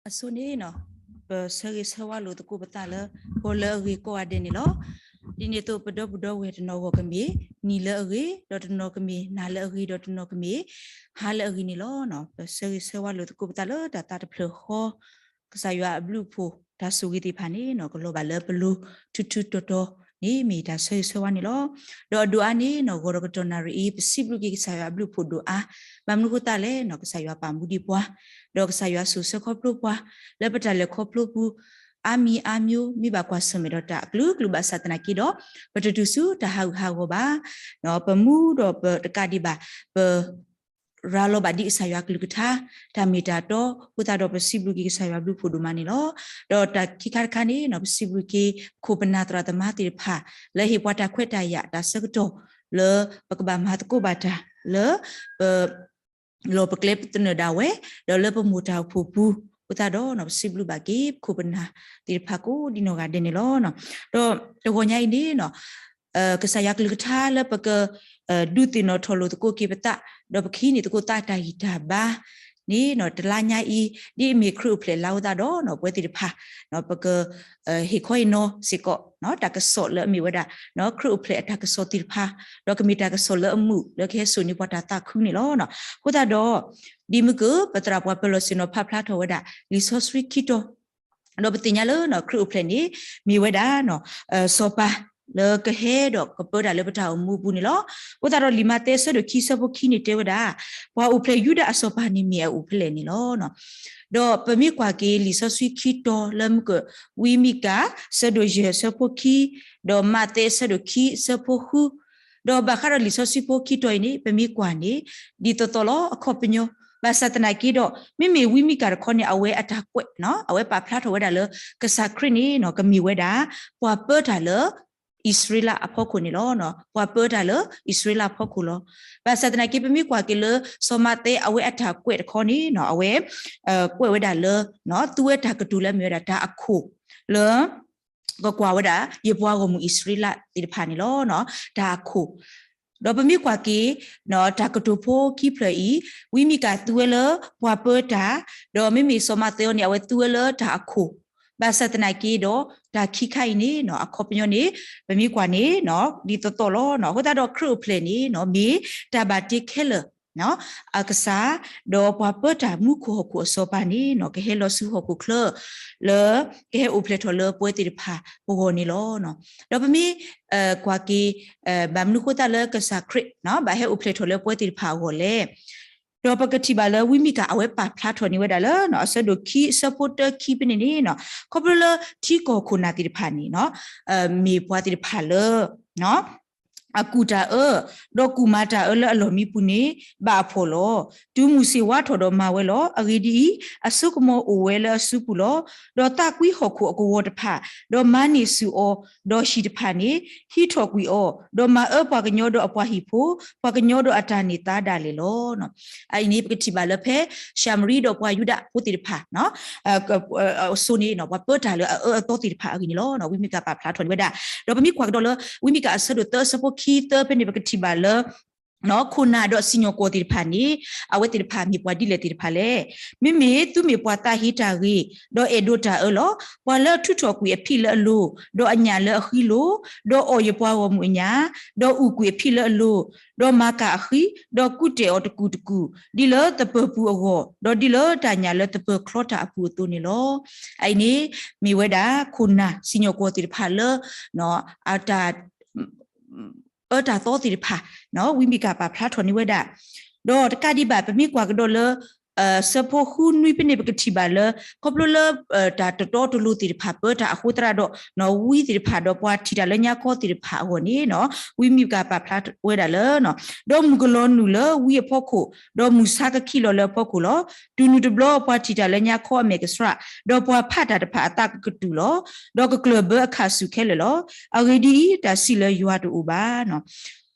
အဆိန့ၣ် ပဆၢဂ့ၤဆၢဝါလိာ်သကိးပသးလၢ ဂီၤလၢအဂ့ၤကိးဂၤဒဲးန့ၣ်လီၤ. ဒ်န့ၣ်အသိး ပဒီပုၢ်ဒီဝဲၢ်တနီၤဂီၢ်ကမ့ၢ် နံၤလၢအဂ့ၤ, ဒီးတနီၤကမ့ၢ် နၤလၢအဂ့ၤ, ဒီးတနီၤကမ့ၢ် ဟါလၢအဂ့ၤန့ၣ်လီၤ. ပဆၢဂ့ၤဆၢဝါလိာ်သကိးပသးလၢတၢ်သးတဖျၢၣ်ဃီ ကစၢ်ယွၤအဘျုးအဖှိၣ် တၢ်ဆိၣ်ဂ့ၤသ့ၣ်တဖၣ်န့ၣ် ကလီၤဘၣ်လၢပလိၤထူထူတီတီန့ၣ် မ့ၢ်တၢ်ဆၢဂ့ၤဆၢဝါန့ၣ်လီၤ. ဒီးအဒိၣ်အါန့ၣ် ဂီၤဒီးကတီၢ်နၣ်ရံၣ်အံၤ ပစံးဘျုးက့ၤကစၢ်ယွၤအဘျုးအဖှိၣ်ဒိၣ်အါ, ဘၣ်မနုၤအဃိသတးလဲၣ်န့ၣ် ကစၢ်ယွၤပာ်မူဒံးပှၤ, ဒီးကစၢ်ယွၤစိာ်ဆှၢခီဖျိပှၤ လၢပတၢ်လဲၤခီဖျိပူၤ အါမံၤအါမံၤ မ့ၢ်ဘၣ်ကွၢ်ဆၢၣ်မဲာ်ဒီးတၢ်အကလုာ်ကလုာ် ဘၣ်ဆၣ်သနာ်က့ဒီး ပတတုၤဆူတၢ်ဟးဂူာ်ဟးဂီၤဘၣ်. ပမူဒီးပတကးဒံးဘၣ် ပ ရၤလီၤဘၣ်ဒ်ကစၢ်ယွၤကလုၢ်ကထါ တၢ်မ့ၢ်တၢ်တီအဃိသတးဒီး ပစံးဘျုးက့ၤကစၢ်ယွၤဘျုးဖှိၣ်ဒိၣ်မးန့ၣ်လီၤ. ဒီးတၢ်ခံခါတခါန့ၣ် ပစံးဘျုးက့ၤ ပခိၣ်ပနၢ်သရၣ်သမါသ့ၣ်တဖၣ် လၢဟ့ၣ်ပှၤတၢ်ခွဲးတၢ်ယာ်တၢ်ဆၢကတီၢ် လၢပကဘၣ်မၤသကိးဘၣ်တၢ် လၢပ လီၢ်ပကျဲပသနၢၣ်ဒၣ်ဝဲ ဒီးလၢပမိၢ်တၢ်အိၣ်ဖှိၣ်ပူၤ အဃိသတးဒီး ပစံးဘျုးဘၣ်က့ၤ ပခိၣ်ပနၢ်သ့ၣ်တဖၣ်ကိးဒ်နီၢ်ဂၤဒဲးန့ၣ်လီၤ. ဒီးတဂီၤညါအံၤန့ၣ် ကစၢ်ယွၤကလုၢ်ကထါလၢပက ဒုးသ့ၣ်နီၣ်ထီၣ်လိာ်သကိးက့ၤပသး ဒီးပကဟံးန့ၢ်သကိးသးတၢ်ဂံၢ်တၢ်ဘါန့ၣ် တလါညါအံၤ ဒ်အမ့ၢ်ခရံာ်အိၣ်ဖျဲၣ်လါအဃိသတးဒီး ပဝဲသ့ၣ်တဖၣ် ပက ဟ့ၣ်ခီဟ့ၣ်နီၤစ့ၢ်ကီး တၢ်ကစီၣ်လၢအမ့ၢ်ဝဲဒၣ် ခရံာ်အိၣ်ဖျဲၣ်အတၢ်ကစီၣ်သ့ၣ်တဖၣ် ဒီးကမ့ၢ်တၢ်ကစီၣ်လၢအမုာ် လၢကဟဲစိာ်န့ၢ်ပှၤတၢ်သးခုန့ၣ်လီၤ. အဃိသတးဒီး ဒ်မုၢ်ကၢၢ် ပသရၣ်ပှၤပၢၤလီၢ်ဆ့ၣ်နီၤဖးဖျါထီၣ်ဝဲဒၣ် လံာ်စီဆှံခံတီၤ ဒီးပသ့ၣ်ညါလၢ ခရံာ်အိၣ်ဖျဲၣ်န့ၣ် မ့ၢ်ဝဲဒၣ် စီၤပၤလၢကဟဲဒီးကပၢတၢ်လၢပတၢ်အိၣ်မူအပူၤန့ၣ်လီၤ. အဃိသတးဒီး လံာ်မးသဲအဆၢဒိၣ်ခံအဆၢဖိခံန့ၣ်တဲဝဲဒၣ် ပှၤအိၣ်ဖျဲၣ်ယူဒၤအစီၤပၤန့ၣ်မ့ၢ်အအိၣ်ဖဲလဲၣ်န့ၣ်လီၤ. ဒီးပမ့ၢ်ကွၢ်က့ၤလံာ်စီဆှံခံတီၤလၢမုၢ်ကၢၢ် ဝံမံကၤ အဆၢဒိၣ်ယဲၢ်အဆၢဖိခံ ဒီးမးသဲအဆၢဒိၣ်ခံအဆၢဖိဃု ဒီးဘၣ်ဃးဒီးလံာ်စီဆှံဖိခံတီၤအံၤန့ၣ် ပမ့ၢ်ကွၢ်န့ၣ် ဒ်သိးသိးလီၤအခီပညီ ဘၣ်ဆၣ်သနာ်က့ဒီး မ့မ့ၢ်ဝံမံကၤတခီန့ၣ် အဝဲအတၢ်ကွဲး အဝဲပာ်ဖျါထီၣ်ဝဲဒၣ်လၢ ကစၢ်ခရံာ်န့ၣ် ကမ့ၢ်ဝဲဒၣ် ပှၤပၢတၢ်လၢ အံၣ်စရ့လးအဖီခိၣ်န့ၣ်လီၤ. ပှၤပၢတၢ်လၢအံၣ်စရ့လးအဖီခိၣ်လီၤ. ဘၣ်ဆၣ်သနာ်က့ ပမ့ၢ်ကွၢ်က့ၤလၢ စီၤမးသဲအဝဲအတၢ်ကွဲးတခီန့ၣ် အဝဲ ကွဲးဝဲဒၣ်လၢ သူဝဲတၢ်ကတိၤလၢအမ့ၢ်ဝဲဒၣ်တၢ်အခိၣ် လၢ ကကွၢ်ဝဲဒၣ် ယပှၤဂီၢ်မုၢ်အံၣ်စရ့လးသ့ၣ်တဖၣ်န့ၣ်လီၤ. တၢ်အခိၣ် ဒီးပမ့ၢ်ကွၢ်က့ၤ တၢ်ကတိၤဖိခံဖျၢၣ်အံၤ ဝံမံကၤသူဝဲလၢပှၤပၢတၢ်, ဒီးမ့မ့ၢ်စီၤမးသဲအံၤန့ၣ် အဝဲသူဝဲလၢတၢ်အခိၣ်, ဘၣ်ဆၣ်သနာ်က့ဒီး တၢ်ခံခါအံၤန့ၣ် အခီပညီန့ၣ် ပမ့ၢ်ကွၢ်န့ၣ် ဒ်သိးသိးလီၤ. အဃိသတးဒီးခရံာ်အိၣ်ဖျဲၣ်န့ၣ် မ့ၢ်တၢ်ဘၣ်တ့ခဲလၢာ် အကစၢ်, ဒီးပှၤပၢတၢ်မူခိၣ်ဟီၣ်ခိၣ်အစီၤပၤန့ၣ် ကဟဲလီၤဆူဟီၣ်ခိၣ်ချၢ လၢကဟဲအိၣ်ဖျဲၣ်ထီၣ်လၢပဝဲသ့ၣ်တဖၣ်ပဂီၢ်န့ၣ်လီၤ. ဒီးပမ့ၢ်ကွၢ်က့ၤ ဘၣ်မနုၤဃိသတးလၢကစၢ်ခရံာ် ဘၣ်ဟဲအိၣ်ဖျဲၣ်ထီၣ်လၢပဝဲသ့ၣ်တဖၣ်အဂီၢ်လဲၣ်. ဒီးပကထံၣ်ဘၣ်လၢဝံမံကၤအဝဲပာ်ဖျါထီၣ်န့ၢ်ဝဲဒၣ်လၢ အဆၢဒိၣ်ခံ အဆၢဖိတၢခံဖဲန့ၣ်န့ၣ် ခီဖျိလၢထံကီၢ်ခိၣ်နၢ်သ့ၣ်တဖၣ်န့ၣ် မ့ၢ်ပှၤသ့ၣ်တဖၣ်လၢ အကူၣ်တၢ်အၢ, ဒီးကူၣ်မၤတၢ်အၢလၢအလီၢ်မံပူၤန့ၣ် ဘၣ်အဖှီၣ်လီၤ. တုၤမုၢ်ဆ့ၣ်ဝါထီၣ်ဒီးမၤဝဲလီၤ. အဂ့ၢ်ဒ်အံၤ, အစိကမီၤအိၣ်ဝဲလၢအစုပူၤလီၤ. ဒီးသးကွံဟီၣ်ခိၣ်အကဝီၤတဖၣ်, ဒီးမၤန့ၢ်ဆူၣ်အီၤ, ဒီးဟံၣ်တဖၣ်န့ၣ် ဟံးထီၣ်ကွံာ်အီၤ, ဒီးမၤအၢပှၤကညီဒီးအပှၤဟံၣ်ဖိ, ပှၤကညီဒီးအတၢ်န့ၢ်သါဒၣ်လဲာ်လီၤ. အအံၤန့ၣ် ပကထံၣ်ဘၣ်လၢဖဲ ၡၤမရံဒီးပှၤယူဒၤဖိသ့ၣ်တဖၣ် အစိန့ၣ် ပှၤပၢတၢ်လၢအအၢအသီသ့ၣ်တဖၣ်အဂ့ၢ်န့ၣ်လီၤ. ဝံမံကၤပာ်ဖျါထီၣ်န့ၢ်ဝဲဒၣ်, ဒီးပမ့ၢ်ကွၢ်ကဒီးလၢ ဝံမံကၤအဆၢဒိၣ်သၢအဆၢဖိခံသၢဖဲန့ၣ် ပကထံၣ်ဘၣ်လၢ ခိၣ်နၢ်ဒီးစံၣ်ညီၣ်ကွီၢ်သ့ၣ်တဖၣ်န့ၣ် အဝဲသ့ၣ်တဖၣ်မ့ၢ်ပှၤဒ်လဲၣ်သ့ၣ်တဖၣ်လဲၣ်. မ့မ့ၢ်သုမ့ၢ်ပှၤသးဟ့တၢ်ဂ့ၤ, ဒီးအဲၣ်ဒိးတၢ်အၢလီၤ. ပှၤလၢအထုးထီၣ်ကွံာ်အဖံးလၢအလိၤ, ဒီးအညၣ်လၢအဃံလိၤ, ဒီးအီၣ်ယပှၤဂီၢ်မုၢ်အညၣ်, ဒီးအူးကွံာ်အဖံးလၢအလိၤ, ဒီးမၤကၢ်အဃံ, ဒီးကူးတဲာ်အီၤတကူာ်တကူာ်, ဒ်လၢသပၢၤပူၤအဂီၢ်, ဒီးဒ်လၢတၢ်ညၣ်လၢသပၢၤချီတၢ်အပူၤအသိးန့ၣ်လီၤ. အအံၤန့ၣ် မ့ၢ်ဝဲဒၣ် ခိၣ်နၢ်စံၣ်ညီၣ်ကွီၢ်သ့ၣ်တဖၣ်လၢ အတၢ် အၢတၢ်သီသ့ၣ်တဖၣ် ဝံမံကၤပာ်ဖျါထီၣ်န့ၢ်ဝဲဒၣ်, ဒီးတကးဒံးဘၣ် ပမ့ၢ်ကွၢ်ကဒီးလၢ ဆၢဖိဃုနွံဖဲန့ၣ် ပကထံၣ်ဘၣ်လၢ ခီဖျိလၢ တၢ်တတီတလိၤသ့ၣ်တဖၣ်ပၢတၢ်အဃိသတးဒီး ဝံသ့ၣ်တဖၣ်ဒီးပှၤထံၣ်တၢ်လၢညါခီသ့ၣ်တဖၣ်အဂီၢ်န့ၣ် ဝံမံကၤပာ်ဖျါဝဲဒၣ်လၢ ဒီးမုၢ်ကလီၤနုာ်လၢဝံအဖီခိၣ်, ဒီးမုၢ်ဆါကခံးလီၤလၢအဖီခိၣ်လီၤ. တုၤနုၤတဘျီ ပှၤထံၣ်တၢ်လၢညါခီအမဲာ်ကဆှး, ဒီးပှၤဖးတၢ်တဖၣ်အသးကကတူၢ်လီၤ. ဒီးကကျၢၢ်ဘၢအခးဆူၣ်ခဲလၢာ်လီၤ. အဂ့ၢ်ဒ်အံၤ, တၢ်စံးလၢယွၤတအိၣ်ဘၣ်.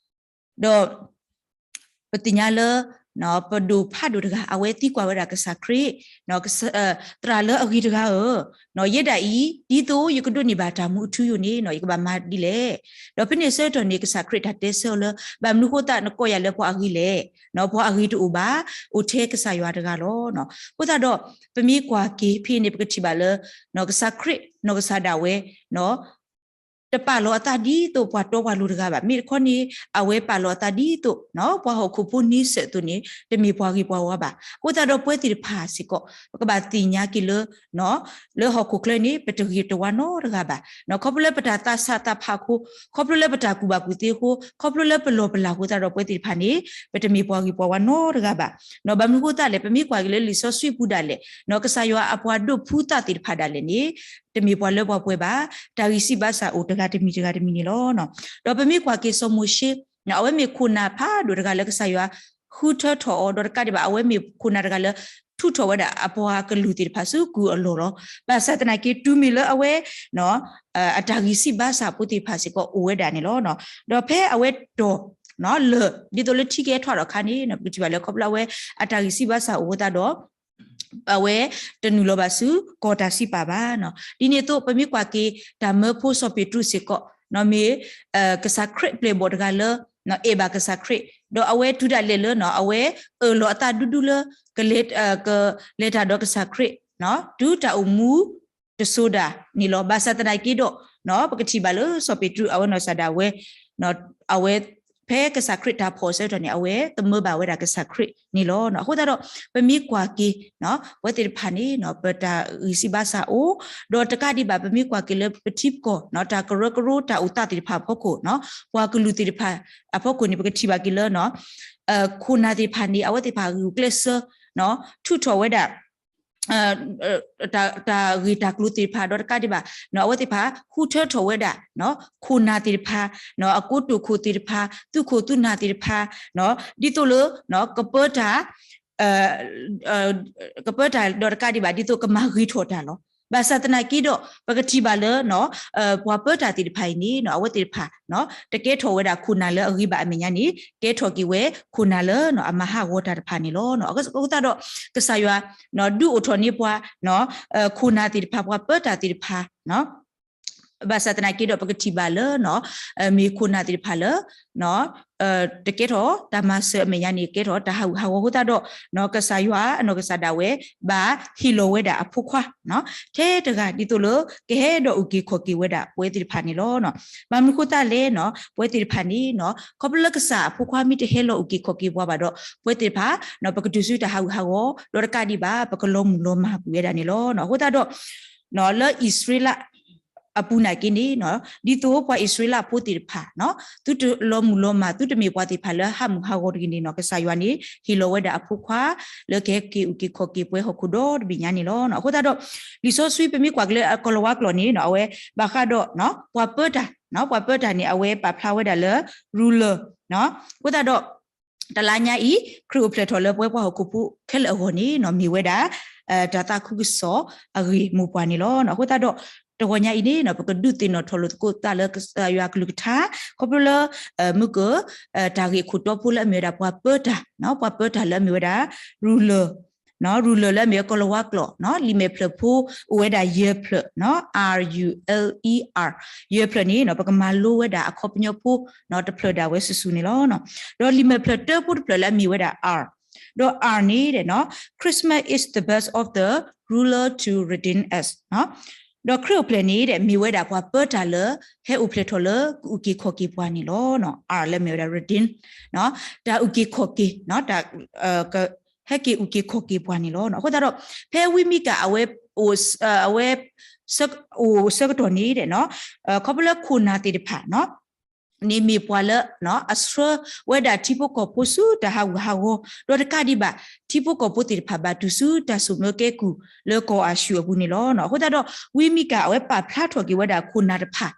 ဒီး ပသ့ၣ်ညါလၢ ပဒိၣ်ဖးဒိၣ်တဂၤ အဝဲသံကွၢ်ဝဲဒၣ်ကစၢ်ခရံာ်, သရၣ်လၢအဂ့ၤတဂၤဧၢ, ယဲဒၣ်အံၤ ဒ်သိးယကဒိးန့ၢ်ဘၣ်တၢ်မူအထူအယိာ်န့ၣ် ယကဘၣ်မၤဒ်လဲၣ်. ဒီးဖဲန့ၣ်အဆၢကတီၢ်န့ၣ် ကစၢ်ခရံာ်တၢ်တဲဆၢအီၤလၢ ဘၣ်မနုၤဃိသတးနကိးယၤလၢပှၤအဂ့ၤလဲၣ်. ပှၤအဂ့ၤတအိၣ်ဘၣ်, အိၣ်ထဲကစၢ်ယွၤတဂၤလီၤ. အဃိသတးဒီး ပမ့ၢ်ကွၢ်က့ၤဖဲန့ၣ် ပကထံၣ်ဘၣ်လၢ ကစၢ်ခရံာ်နီၢ်ကစၢ်ဒၣ်ဝဲ တပာ်လီၤအသးဒ်သိးပှၤတီပှၤလိၤတဂၤဘၣ်. မ့ၢ်တခီန့ၣ် အဝဲပာ်လီၤအသးဒ်သိး ပှၤဟီၣ်ခိၣ်ဖိန့ဆၢၣ်အသိးန့ၣ် တမ့ၢ်ပှၤဂ့ၤပှၤဝါဘၣ်. အဃိသတးဒီးပဝဲသ့ၣ်တဖၣ်စ့ၢ်ကီး ပကဘၣ်သ့ၣ်ညါက့ၤလၢ လၢဟီၣ်ခိၣ်ချၢန့ၣ် ပတဂ့ၤတဝါနီတဂၤဘၣ်. ခီဖျိလၢပတၢ်သးဆးသးဖးအဃိ, ခီဖျိလၢပတၢ်ကူၣ်ဘၣ်ကူၣ်သ့အဃိ, ခီဖျိလၢပလီၢ်ပလၤအဃိသတးဒီးပဝဲသ့ၣ်တဖၣ်န့ၣ် ပတမ့ၢ်ပှၤဂ့ၤပှၤဝါနီတဂၤဘၣ်. ဘၣ်မနုၤအဃိသတးလဲၣ်, ပမ့ၢ်ကွၢ်က့ၤလၢလံာ်စီဆှံပူၤဒၣ်လဲာ်, ကစၢ်ယွၤအပှၤဒိးဖှူသးသ့ၣ်တဖၣ်ဒၣ်လဲာ်န့ၣ် တမ့ၢ်ပှၤလၢပှၤပှဲၤဘၣ်, တၢ်ဂံၢ်စၢ်ဘါစၢ်အိၣ်တဂၤတမံၤတဂၤတမံၤန့ၣ်လီၤ. ဒီးပမ့ၢ်ကွၢ်က့ၤစီၤမိၤၡ့, အဝဲမ့ၢ်ခိၣ်နၢ်ဖးဒိၣ်တဂၤလၢကစၢ်ယွၤ ဃုထၢထီၣ်အီၤဒီးတကးဒံးဘၣ် အဝဲမ့ၢ်ခိၣ်နၢ်တဂၤလၢ ထုးထီၣ်ဝဲဒၣ်အပှၤကလုာ်သ့ၣ်တဖၣ်ဆူကုၢ်အလီၢ်လီၤ. ဘၣ်ဆၣ်သနာ်က့ တုၤမ့ၢ်လၢအဝဲ အတၢ်ဂံၢ်စၢ်ဘါစၢ်ဖိသ့ၣ်တဖၣ်စ့ၢ်ကီးအိၣ်ဝဲဒၣ်န့ၣ်လီၤ. ဒီးဖဲအဝဲတီၢ် လၢၢ် ဒ်သိးလၢထံကဟဲထီၣ်ဒီးအခါန့ၣ် ပကထံၣ်ဘၣ်လၢခီဖျိအဝဲအတၢ်ဂံၢ်စၢ်ဘါစၢ်အိၣ်အဃိသတးဒီး အဝဲတနုာ်လီၤဘၣ်ဆူကီၢ်တၢ်စံးပာ်ဘၣ်. ဒ်န့ၣ်အသိး ပမ့ၢ်ကွၢ်က့ၤတၢ်မၢဖိစီၤပ့းတရူးစ့ၢ်ကီး မ့ၢ် ကစၢ်ခရံာ်ပျဲၢ်ဘီၣ်တဂၤလၢ အဲၣ်ဘၣ်ကစၢ်ခရံာ် ဒီးအဝဲတုၤဒၣ်လဲာ်လၢ အဝဲအၢၣ်လီၤအသးဒူဒူလၢ ကလဲၤတၢ်ဒီးကစၢ်ခရံာ် တုၤတၢ်အိၣ်မူတစိၤဒၣ်န့ၣ်လီၤ. ဘၣ်ဆၣ်သနာ်က့ဒီး ပကထံၣ်ဘၣ်လၢစီၤပ့းတရူး အဝဲနီၢ်ကစၢ်ဒၣ်ဝဲ အဝဲ ဖဲကစၢ်ခရံာ်တၢ်ဖီၣ်အဆၢကတီၢ်န့ၣ် အဝဲသမၢဘၣ်ဝဲဒၣ်ကစၢ်ခရံာ်န့ၣ်လီၤ. အဃိသတးဒီး ပမ့ၢ်ကွၢ်က့ၤ ပဝဲသ့ၣ်တဖၣ်န့ၣ် ပတၢ်ဂံၢ်စၢ်ဘါစၢ်အိၣ်, ဒီးတကးဒံးဘၣ် ပမ့ၢ်ကွၢ်က့ၤလၢပထံပကီၢ် တၢ်ကရၢကရိတၢ်အိၣ်သးသ့ၣ်တဖၣ်အဖီခိၣ် ပှၤကလုာ်သ့ၣ်တဖၣ်အဖီခိၣ်န့ၣ် ပကထံၣ်ဘၣ်က့ၤလၢ ခိၣ်နၢ်သ့ၣ်တဖၣ်န့ၣ် အဝဲသ့ၣ်တဖၣ်ဂုာ်ကျဲးစၢး ထုးထီၣ်ဝဲဒၣ် တၢ်ဂ့ၢ်တၢ်ကျိၤသ့ၣ်တဖၣ် ဒီးတကးဒံးဘၣ် အဝဲသ့ၣ်တဖၣ် ဃုထၢထီၣ်ဝဲဒၣ် ခိၣ်နၢ်သ့ၣ်တဖၣ် အကိတိာ်ခိၣ်သ့ၣ်တဖၣ် သုးခိၣ်သုးနၢ်သ့ၣ်တဖၣ် ဒ်သိးလၢ ကပၢတၢ် ကပၢတၢ်ဒီးတကးဒံးဘၣ် ဒ်သိးကမၤဂ့ၤထီၣ်တၢ်လီၤ. ဘၣ်ဆၣ်သနာ်က့ဒီး ပကထံၣ်ဘၣ်လၢ ပှၤပၢတၢ်သ့ၣ်တဖၣ်အံၤန့ၣ် အဝဲသ့ၣ်တဖၣ် တကဲထီၣ်ဝဲဒၣ်ခိၣ်နၢ်လၢအဂ့ၤဘၣ်အမဲာ်ညါန့ၣ် ကဲထီၣ်က့ၤဝဲခိၣ်နၢ်လၢအမၤဟးဂီၤတၢ်တဖၣ်န့ၣ်လီၤ. အဃိသတးဒီး ကစၢ်ယွၤ ဒုးအိၣ်ထီၣ်န့ၢ်ပှၤ ခိၣ်နၢ်သ့ၣ်တဖၣ် ပှၤပၢတၢ်သ့ၣ်တဖၣ် ဘၣ်ဆၣ်သနာ်က့ဒီး ပကထံၣ်ဘၣ်လၢ မ့ၢ်ခိၣ်နၢ်သ့ၣ်တဖၣ်လၢ တကဲထီၣ်တၢ်မၤစၢၤအမဲာ်ညါန့ၣ် ကဲထီၣ်တၢ်ဟးဂူာ်ဟးဂီၤအဃိသတးဒီး ကစၢ်ယွၤအနီၢ်ကစၢ်ဒၣ်ဝဲ ဘၣ်ဟ့ၣ်လီၤဝဲဒၣ်အဖိခွါ ထဲတဂၤဒ်သိးလၢ ကဟဲဒီးအုၣ်က့ၤခီၣ်က့ၤဝဲဒၣ်ပဝဲသ့ၣ်တဖၣ်န့ၣ်လီၤ. ဘၣ်မနုၤအဃိသတးလဲၣ် ပဝဲသ့ၣ်တဖၣ်န့ၣ် ခီဖျိလၢကစၢ်အဖိခွါမ့ၢ်တဟဲလီၤအုၣ်က့ၤခီၣ်က့ၤပှၤဘၣ်ဒီး ပဝဲသ့ၣ်တဖၣ် ပကတုၤဆူတၢ်ဟးဂူာ်ဟးဂီၤ ဒီးတကးဒံးဘၣ် ပကလီၤမုၢ်လီၤမၢ်ကွံာ်ဝဲဒၣ်န့ၣ်လီၤ. အဃိသတးဒီး လၢအံၣ်စရ့လးအပူၤနာ်က့န့ၣ် ဒ်သိးပှၤအံၣ်စရ့လးဖိသ့ၣ်တဖၣ် သုတလီၤမုၢ်လီၤမၢ် သုတမ့ၢ်ပှၤသ့ၣ်တဖၣ်လၢဟးမုၢ်ဟးဂီၤတဂ့ၤန့ၣ် ကစၢ်ယွၤန့ၣ် ဟ့ၣ်လီၤဝဲဒၣ်အဖိခွါ လၢကဟဲက့ၤအုၣ်က့ၤခီၣ်က့ၤပဝဲဟီၣ်ခိၣ်ဒီတဘ့ၣ်ညါန့ၣ်လီၤ. အဃိသတးဒီး လံာ်စီဆှံပမ့ၢ်ကွၢ်က့ၤလၢကီၢ်လၤဝါကျိာ်န့ၣ် အဝဲဘၣ်ဃးဒီး ပှၤပၢတၢ် ပှၤပၢတၢ်န့ၣ် အဝဲပာ်ဖျါဝဲဒၣ်လၢ ruler အဃိသတးဒီး တလါညါအံၤ ခရံာ်အိၣ်ဖျဲၣ်ထီၣ်လၢပဝဲပှၤဟီၣ်ခိၣ်ဖိခဲလၢာ်အဂီၢ်န့ၣ် မ့ၢ်ဝဲဒၣ် တၢ်သးခုကစီၣ်အဂ့ၢ်မိၢ်ပှၢ်န့ၣ်လီၤ. အဃိသတးဒီး တဂီၤညါအံၤန့ၣ် ပကဒုးသ့ၣ်နီၣ်ထီၣ်လိာ်သကိးသးလၢကစၢ်ယွၤအကလုၢ်ကထါ ခီဖျိလၢ မုၢ်ကၢၢ် တၢ်ဂ့ၢ်အခိၣ်တီဖိလၢအမ့ၢ်ဝဲဒၣ်ပှၤပၢတၢ် ပှၤပၢတၢ်လၢအမ့ၢ်ဝဲဒၣ် ruler ruler လၢအမ့ၢ်ဝဲကီၢ်လၤဝါကျိာ် လံာ်မဲာ်ဖျၢၣ်ဖိ အိၣ်ဝဲဒၣ်ယဲၢ်ဖျၢၣ် R U L E R ယဲၢ်ဖျၢၣ်န့ၣ် ပကမၤလိဝဲဒၣ်အခီပညီဖိ တဖျၢၣ်ဒၣ်ဝဲစုာ်စုာ်န့ၣ်လီၤ. ဒီးလံာ်မဲာ်ဖျၢၣ်တၢဖိတဖျၢၣ်လၢအမ့ၢ်ဝဲဒၣ် R ဒီး R န့ၣ် Christmas is the birth of the ruler to redeem us ဒီးခရံာ်အိၣ်ဖျဲၣ်န့ၣ် မ့ၢ်ဝဲဒၣ်ပှၤပၢတၢ်လၢ ဟဲအိၣ်ဖျဲၣ်ထီၣ်လၢကအုၣ်က့ၤခီၣ်က့ၤပှၤန့ၣ်လီၤ. R လၢမ့ၢ်ဝဲဒၣ် redeem တၢ်အုၣ်က့ၤခီၣ်က့ၤ ဟဲက့ၤအုၣ်က့ၤခီၣ်က့ၤပှၤန့ၣ်လီၤ. အဃိသတးဒီး ဖဲဝံမံကၣ်အဝဲ အဝဲ အိၣ်ဆၢကတီၢ်န့ၣ် ခီဖျိလၢခိၣ်နၢ်သ့ၣ်တဖၣ် န့ၣ်မ့ၢ်ပှၤလၢ အဆှၢဝဲဒၣ်ထံဖိကီၢ်ဖိဆူတၢ်ဟးဂူာ်ဟးဂီၤ ဒီးတကးဒံးဘၣ် ထံဖိကီၢ်ဖိသ့ၣ်တဖၣ်ဘၣ်တုၤဆူတၢ်ဆိၣ်မၢကဲကုၢ်လၢကီၢ်အၤၡူၢ်အပူၤန့ၣ်လီၤ. အဃိသတးဒီး ဝံမံကၣ်အဝဲပာ်ဖျါထီၣ်က့ၤဝဲဒၣ်ခိၣ်နၢ်တဖၣ်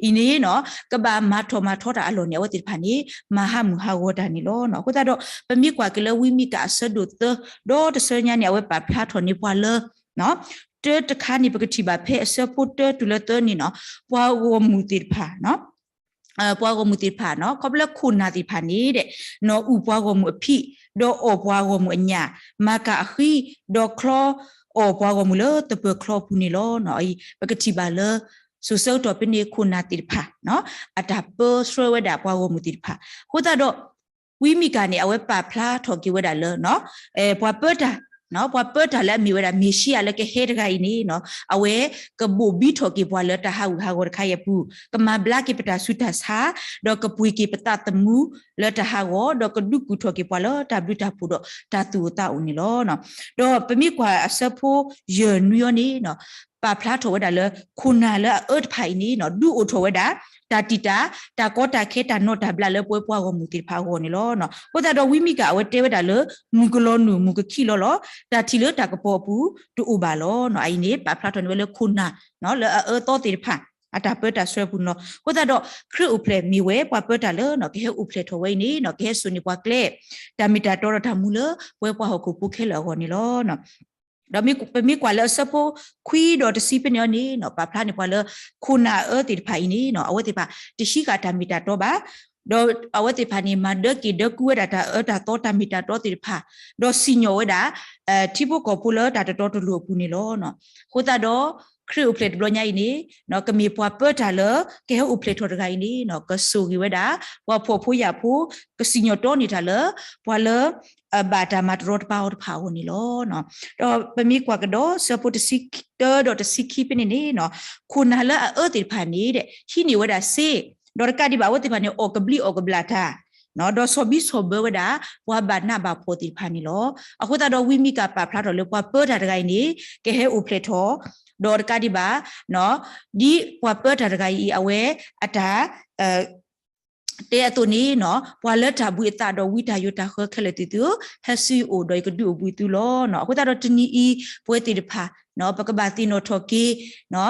အံၤန့ၣ် ကဘၣ်မၤထီၣ်မၤထီတၢ်အလီၢ်န့ၣ် အဝဲသ့ၣ်တဖၣ်န့ၣ် မၤဟးမုၢ်ဟးဂီၤတၢ်န့ၣ်လီၤ. အဃိသတးဒီး ပမ့ၢ်ကွၢ်က့ၤလၢဝံမံကၣ်အဆၢဒိၣ်သၢ ဒီးတဆၢညါန့ၣ် အဝဲပာ်ဖျါထီၣ်န့ၢ်ပှၤလၢ တၢတခါန့ၣ် ပကထံၣ်ဘၣ်ဖဲအဆၢဖိတၢတုၤလၢသၢန့ၣ် ပှၤဂီၢ်မုၢ်သ့ၣ်တဖၣ် ပှၤဂီၢ်မုၢ်သ့ၣ်တဖၣ်နီၤ ခီဖျိလၢခိၣ်နၢ်သ့ၣ်တဖၣ်န့ၣ်ဒီး နီၢ်အူၣ်ပှၤဂီၢ်မုၢ်အဖံး ဒီးအီၣ်ပှၤဂီၢ်မုၢ်အညၣ် မၤကၢ်အဃံ ဒီးချီအီၣ်ပှၤဂီၢ်မုၢ်လၢတပၢၤချီအပူၤန့ၣ်လီၤ. ပကထံၣ်ဘၣ်လၢ စိၤဆၢကတီၢ်ဖဲန့ၣ် ခိၣ်နၢ်သ့ၣ်တဖၣ် အတၢ်ပၢဆှၢဝဲဒၣ်ပှၤဂီၢ်မုၢ်သ့ၣ်တဖၣ် အဃိသတးဒီး ဝံမံကၤန့ၣ် အဝဲပာ်ဖျါထီၣ်က့ၤဝဲဒၣ်လၢ ပှၤပၢတၢ် ပှၤပၢတၢ်လၢအမ့ၢ်ဝဲဒၣ် မ့ၤၡံအၤလၢကဟဲတဂၤအံၤန့ၣ် အဝဲကဘိၣ်ဘံထီၣ်က့ၤပှၤလၢတၢ်ဟးဂူာ်ဟးဂီၤတခါအံၤအပူၤ, ကမၤဘျါက့ၤပတၢ်ဆူးတၢ်ဆါ, ဒီးကပှ့ၤက့ၤပသးသမူလၢတၢ်ဟးဂီၤ, ဒီးကဒုးကူၣ်ထီၣ်က့ၤပှၤလၢတၢ်ဘျုးတၢ်ဖှိၣ်ဒီးတၢ်သူၣ်အိၣ်သးအိၣ်န့ၣ်လီၤ. ဒီးပမ့ၢ်ကွၢ်အဆၢဖိယဲၢ်နွံအံၤန့ၣ် ပာ်ဖျါထီၣ်ဝဲဒၣ်လၢ ခိၣ်နၢ်လၢအအၢတဖၣ်အံၤန့ၣ် ဒုးအိၣ်ထီၣ်ဝဲဒၣ် တၢ်တံာ်တာ် တၢ်ကီတၢ်ခဲ တၢ်နီၣ်တၢ်ဘျးလၢပဝဲပှၤဂီၢ်မုၢ်သ့ၣ်တဖၣ်အဂီၢ်န့ၣ်လီၤ. အဃိသတးဒီး ဝံမံကၤအဝဲတဲဝဲဒၣ်လၢ မုၢ်ကလီၤနုာ် မုၢ်ကခံလီၤလီၤ, တၢ်ထံၣ်လၢတၢ်ကပီၤအပူၤတအိၣ်ဘၣ်လီၤ. အအံၤန့ၣ် ပာ်ဖျါထီၣ်န့ၢ်ဝဲလၢခိၣ်နၢ် လၢအအၢအသီသ့ၣ်တဖၣ် အတၢ်ပၢတၢ်ဆှၢအပူၤန့ၣ်လီၤ. အဃိသတးဒီး ခရံာ်အိၣ်ဖျဲၣ်မ့ၢ်ဝဲပှၤပၢတၢ်လၢ ကဟဲအိၣ်ဖျဲၣ်ထီၣ်ဝဲအံၤန့ၣ် ကဟဲစိာ်န့ၢ်ပှၤကျဲ တၢ်မ့ၢ်တၢ်တီဒီးတၢ်မူလၢ ပဝဲပှၤဟီၣ်ခိၣ်ဖိခဲလၢာ်အဂီၢ်န့ၣ်လီၤ. ဒီးပမ့ၢ်ကွၢ်လၢအဆၢဖိခွံဒီးတဆံဖဲန့ၣ်အံၤန့ၣ် ပာ်ဖျါန့ၢ်ပှၤလၢ ခိၣ်နၢ်အအၢသ့ၣ်တဖၣ်အံၤန့ၣ် အဝဲသ့ၣ်တဖၣ် တဟံးဃာ်တၢ်မ့ၢ်တၢ်တီဘၣ်, ဒီးအဝဲသ့ၣ်တဖၣ်န့ၣ် မၤဒၢက့ၤဒၢကွံဝဲဒၣ်တၢ်အၢတၢ်သီတၢ်မ့ၢ်တၢ်တီသ့ၣ်တဖၣ်, ဒီးစံၣ်ညီၣ်ဝဲဒၣ် ထံဖိကီၢ်ဖိလၢတၢ်တတီတလိၤအပူၤန့ၣ်လီၤ. အဃိသတးဒီး ခရံာ်အိၣ်ဖျဲၣ်တဘျီညါအံၤန့ၣ် ကမ့ၢ်ပှၤပၢတၢ်လၢ ကဟဲအိၣ်ဖျဲၣ်ထီၣ်တဂၤအံၤန့ၣ် ကစိာ်ဂ့ၤဝဲဒၣ် ပှၤဖှီၣ်ဖိယာ်ဖိ, ကစံၣ်ညီၣ်တီန့ၢ်တၢ်လၢ ပှၤလၢ ဘၣ်တၢ်မၤတရီတပါအီၤတဖၣ်အဂီၢ်န့ၣ်လီၤ. ဒီးပမ့ၢ်ကွၢ်ကဒီး ဆၢဖိတဆံတၢဒီးတဆံခံဖဲန့ၣ်န့ၣ် ခိၣ်နၢ်လၢအအၢသ့ၣ်တဖၣ်န့ၣ် ဟံးန့ၢ်ဝဲဒၣ်စ့, ဒီးတကးဒံးဘၣ်အဝဲသ့ၣ်တဖၣ်န့ၣ် အီၣ်ကဘျံးအီၣ်ကဘျၣ်တၢ် ဒီးဆီၣ်ဘံဆီၣ်ဘၢဝဲဒၣ် ပှၤဘၣ်နးဘၣ်ဖှီၣ်သ့ၣ်တဖၣ်န့ၣ်လီၤ. အဃိသတးဒီး ဝံမံကၤပာ်ဖျါထီၣ်လၢပှၤပၢတၢ်တဂၤအံၤန့ၣ် ကဟဲအိၣ်ဖျဲၣ်ထီၣ်, ဒီးတကးဒံးဘၣ် ဒ်ပှၤပၢတၢ်တဂၤအံၤ အဝဲအတၢ် တဲအသိးန့ၣ် ပှၤလၢတၢ်ဘှံးအသးဒီးဝံတၢ်ယိးတၢ်ဃၢခဲလၢာ်သ့ၣ်သုဧၢ, ဟဲဆူယအိၣ်ဒီးယကဒုးအိၣ်ဘှံးသုလီၤ. အဃိသတးဒီးတနံၤအံၤ ပဝဲသ့ၣ်တဖၣ် ပကဘၣ်သ့ၣ်နီၣ်ထီၣ်က့ၤ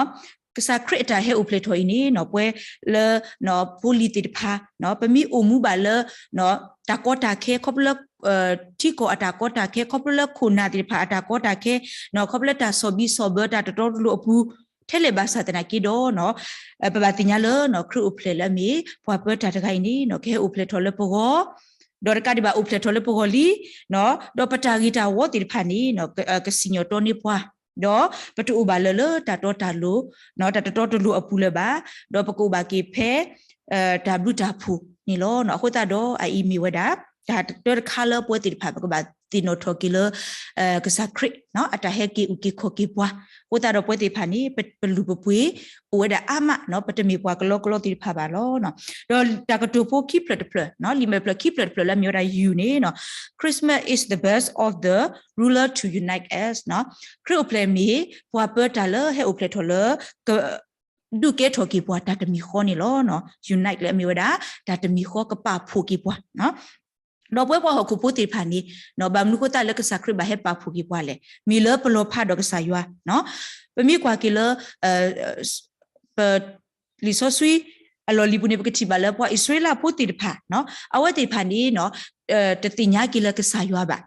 ကစၢ်ခရံာ်အတၢ်ဟဲအိၣ်ဖျဲၣ်ထီၣ်အံၤန့ၣ် ပဝဲလၢ ဖိလံၤသ့ၣ်တဖၣ် ပမ့ၢ်အိၣ်မူဘၣ်လၢ တၢ်ကီတၢ်ခဲ ခီဖျိလၢ ထံကီၢ်အတၢ်ကီတၢ်ခဲ ခီဖျိလၢခိၣ်နၢ်သ့ၣ်တဖၣ်အတၢ်ကီတၢ်ခဲ ခီဖျိလၢတၢ်ဆီၣ်ဘံဆီၣ်ဘၢတၢ်တတီတလိၤအပူၤ ထဲလဲၣ်ဘၣ်ဆၣ်သနာ်က့ဒီး ပဘၣ်သ့ၣ်ညါလၢ ခရံာ်အိၣ်ဖျဲၣ်လၢအမ့ၢ် ပှၤပၢတၢ်တဂၤအံၤန့ၣ် ကဟဲအိၣ်ဖျဲၣ်ထီၣ်လၢပဂီၢ်, ဒီးတကးဒံးဘၣ်အိၣ်ဖျဲၣ်ထီၣ်လၢပဂီၢ်လံ, ဒီးပတၢ်ဂ့ၤတၢ်ဝီသ့ၣ်တဖၣ်န့ၣ် ကစံၣ်ညီၣ်တီန့ၢ်ပှၤ, ဒီးပတအိၣ်ဘၣ်လၢၤလၢတၢ်တီတၢ်လိၤ တၢ်တတီတလိၤအပူၤလၢၤဘၣ်, ဒီးပကအိၣ်ဘၣ်က့ၤဖဲ တၢ်ဘျုးတၢ်ဖှိၣ်န့ၣ်လီၤ. အဃိသတးဒီးအအံၤမ့ၢ်ဝဲဒၣ် တၢ်တၢတခါလၢပဝဲသ့ၣ်တဖၣ် ပကဘၣ်သ့ၣ်နီၣ်ထီၣ်က့ၤလၢ ကစၢ်ခရံာ် အတၢ်ဟဲက့ၤအုၣ်က့ၤခီၣ်က့ၤပှၤ, အဃိသတးဒီးပဝဲသ့ၣ်တဖၣ်န့ၣ် ပလူၤပပှ့ၤ အိၣ်ဝဲဒၣ်အါမး ပတမ့ၢ်ပှၤကလီကလီသ့ၣ်တဖၣ်ဘၣ်လီၤ. ဒီးတၢ်ကတိၤဖိခံဖျၢၣ်တဖျၢၣ် လံာ်မဲာ်ဖျၢၣ်ခံဖျၢၣ်တဖျၢၣ်လၢအမ့ၢ်ဝဲဒၣ် ယူၢ် န့ၣ် Christmas is the best of the ruler to unite us. ခရံာ်အိၣ်ဖျဲၣ်မ့ၢ် ပှၤပၢတၢ်လၢဟဲအိၣ်ဖျဲၣ်ထီၣ်လၢ က ဒုးကဲထီၣ်က့ၤပှၤတၢ်တမံၤဃီန့ၣ်လီၤ. unite လၢအမ့ၢ်ဝဲဒၣ် တၢ်တမံၤဃီကပာ်ဖှိၣ်က့ၤပှၤ ဒီးပဝဲပှၤဟီၣ်ခိၣ်ဖိသ့ၣ်တဖၣ်န့ၣ် ဘၣ်မနုၤအဃိသတးလၢကစၢ်ခရံာ်ဘၣ်ဟဲပာ်ဖှိၣ်က့ၤပှၤလဲၣ်, မ့ၢ်လၢပလီၤဖးဒီးကစၢ်ယွၤ, ပမ့ၢ်ကွၢ်က့ၤလၢ ပ လံာ်စီဆှံ အလီၢ်လံၤပူၤန့ၣ် ပကထံၣ်ဘၣ်လၢပှၤအံၣ်စရ့လးဖိသ့ၣ်တဖၣ် အဝဲသ့ၣ်တဖၣ်န့ၣ် တသ့ၣ်ညါက့ၤလၢကစၢ်ယွၤဘၣ်.